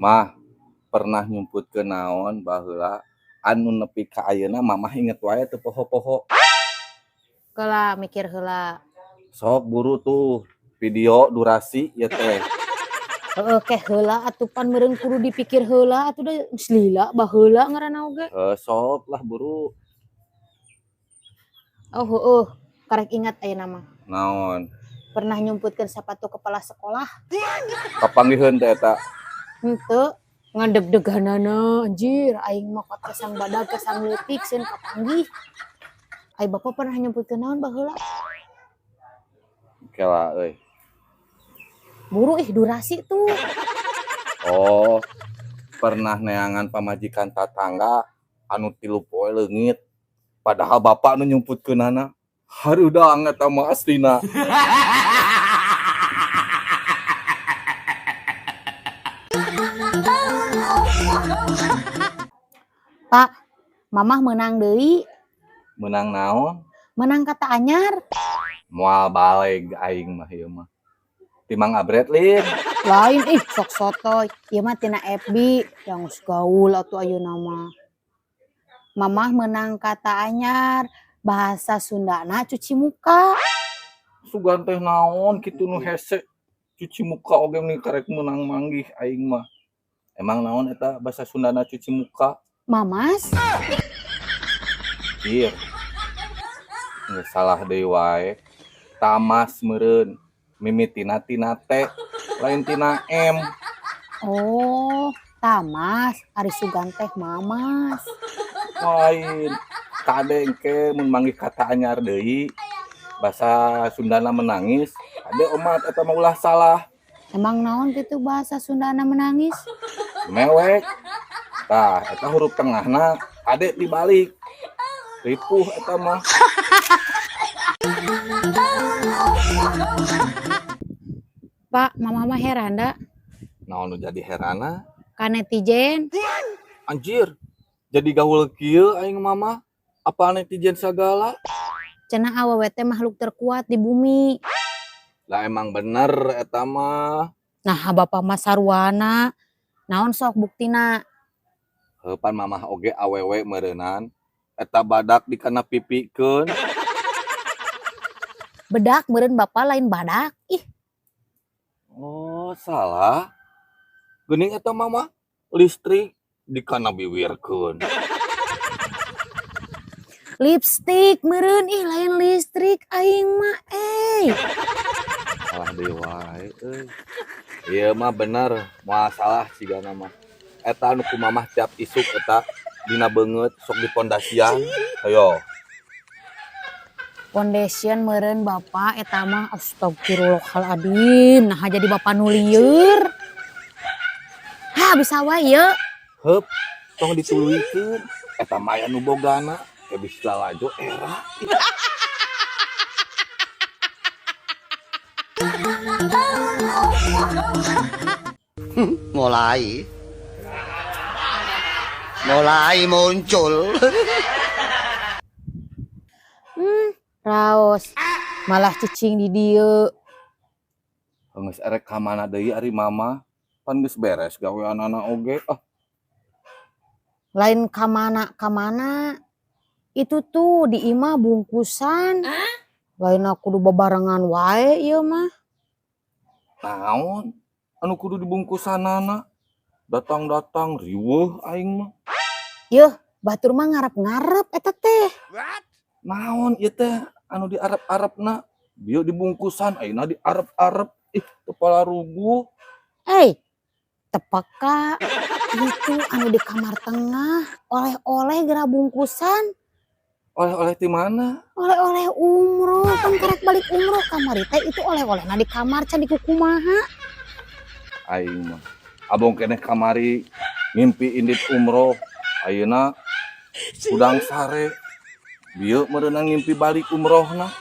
Mah, pernah nyumputkeun naon baheula anu nepi ka ayeuna mamah inget wae teu poho-poho? Heula, mikir heula. Sok buru tuh, video durasi ieu teh. Heeh, ke heula atuh, pan meureun kudu dipikir heula atuh, da geus lila baheula ngaranna oge. Heuh, sok lah, buru. Oh heueuh, karek ingat ayeuna mah. Naon? Pernah nyumputkeun sapatu kepala sekolah. Kapanggiheun teh eta? Henteu, ngan deg-deganana anjir, aing mah kasang badag kasang leutik sieun kapanggih. Ai Bapak pernah nyumputkeun naon baheula? Kela euy. Buru ih, durasi tuh. Oh, pernah neangan pamajikan tatangga anu 3 poe leungit. Padahal bapak nu nyumputkeunana. Hareudang eta mah aslina. Pak, mamah meunang deui. Meunang naon? Meunang kata anyar. Moal baleg aing mah ieu mah. Ti Mang Abret lin. Lain ih, sok sotoy. Ieu mah tina FB, yang geus gaul atuh ayeuna mah. Mamah meunang kata anyar, bahasa Sundana cuci muka. Sugan teh naon kitu nu hese. Cuci muka oge meni karek meunang manggih aing mah. Emang naon eta bahasa Sundana cuci muka? Mamas. Ieu. Geus salah deui wae. Tamas meureun. Mimitina tina T, lain tina M. Oh, tamas, ari sugan teh mamas. Lain. Kade engke mun manggih kata anyar deui, bahasa Sundana menangis, kade omat eta mah ulah salah. Emang naon kitu bahasa Sundana menangis? Mewek. Tah, eta huruf tengahna kade dibalik. Ripuh eta mah. Pak, mama mah heran da. Naon nu jadi herana? Ka netizen. Anjir, jadi gaul kieu aing mama. Apa netizen sagala? Cenah awewe teh makhluk terkuat di bumi. Lah emang bener eta mah. Nah, bapak mah sarwana. Naon sok buktina? Heuh, pan mamah oge awewe meureunan. Eta badak dikana pipikeun. Bedak meureun bapak, lain badak. Ih. Oh, salah. Geuning eta mama listrik dikana biwirkeun. Lipstik meureun ih, lain listrik aing mah euy. Salah deui wae euy. Ieu mah bener, moal salah sigana mah. Eta anu ku mamah tiap isuk eta dina beungeut sok dipondasian. Hayo. Foundation meureun bapak eta mah, astagfirullahaladzim, nah jadi bapak nu lieur. Ha, bisa wae ieu. Heup, tong dituluykeun. Eta mah aya nu bogana, ke bisa lalajo era. Mulai. Mulai muncul. Raos malah cicing di dieu. Geus erek ka mana deui ari mama? Pan geus beres gaweanana oge. Ah. Lain ka mana ka mana. Itu tuh di imah bungkusan. Lain aku kudu bebarengan wae ieu mah. Naon? Anu kudu dibungkusanana? Datang-datang riweuh aing mah. Yeuh, batur mah ngarep-ngarep eta teh. What? Naon ieu teh anu diarep-arepna? Bieu dibungkusan ayeuna diarep-arep. Ih, kepala ruguh. Tepeka. Itu anu di kamar tengah, oleh-oleh geura bungkusan. Oleh-oleh ti mana? Oleh-oleh umroh, kan karek balik umroh kamari teh itu oleh-olehna di kamar can dikukumaha. Aing mah abong keneh kamari ngimpi indit umroh, ayeuna hudang sare. Bieu meureunna ngimpi balik umrohna.